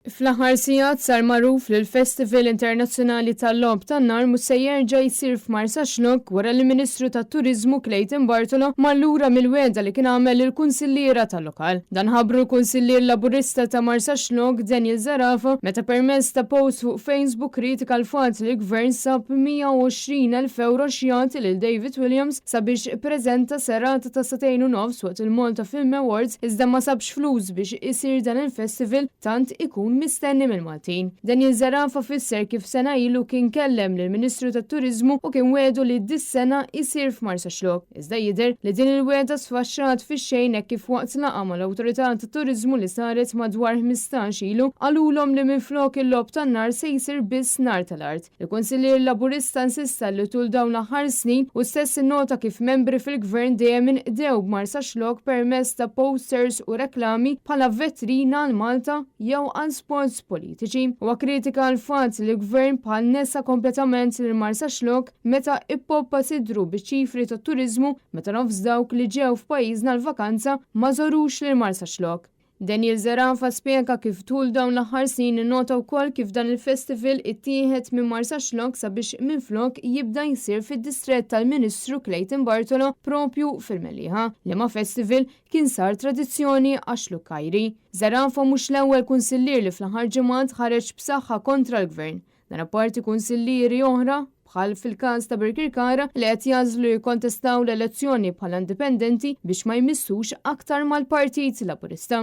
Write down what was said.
Fl-aħħar sigħat sar magħruf li l-Festival Internazzjonali tal-Logħob tan-Nar mhux se jerġa' jsir f'Marsaxlokk wara li l-Ministru tat-Turiżmu Clayton Bartolo mar lura mill-wegħda li kien għamel lill-kunsilliera tal-lokal. Dan ħabbru l-Kunsillier Laburista ta' Marsaxlokk Daniel Zerafa meta permezz ta' post fuq Facebook kritika l-fatt li l-Gvern sab 120,000 ewro x'jagħti lil David Williams sabiex ppreżenta serata ta' sagħtejn u nofs waqt il-Malta Film Awards iżda ma sabx flus biex isir dan il-festival tant ikun mistenni mill-Maltin. Daniel Zerafa fisser kif sena ilu kien kellem lill-Ministru tat-Turiżmu u kien wiegħdu li dis-sena jsir f'Marsaxlokk. Iżda jidher li din il-wegħda sfaxxat fix-xejn hekk kif waqt laqgħa mal-Awtorità tat-Turiżmu li saret madwar 15 ilu qalulhom li minflok il-logħob tan-nar se jsir biss nar tal-art. Il-Kunsillier Laburista insista li tul dawn l-aħħar snin hu stess innota kif membri fil-Gvern dejjem inqdew b'Marsaxlokk permezz ta' posters u reklami bħala vetrina għal Malta jew għal spots politiċi. Huwa kkritika l-fatt li l-Gvern bħal nesa kompletament lil Marsaxlokk meta ippoppa sidru biċ-ċifri tat-turiżmu meta nofs dawk li ġew f'pajjiżna l-vakanza ma żorux lil Marsaxlokk. Daniel Zerafa spjega kif tul dawn l-aħħar snin innota wkoll kif dan il-festival ittieħed minn Marsaxlokk sabiex minflok jibda jsir fid-distrett tal-Ministru Clayton Bartolo propju fil-Mellieħa, liema festival kien sar tradizzjoni għax-Xlukkajri. Zerafa mhux l-ewwel kunsillier li fl-aħħar ġimgħat ħareġ b'saħħa kontra l-Gvern. Dan apparti kunsillieri oħra, bħal fil-każ ta' Birkirkara, li qed jagħżlu jikkontestaw l-elezzjoni bħala indipendenti biex ma jmissux aktar mal-Partit Laburista.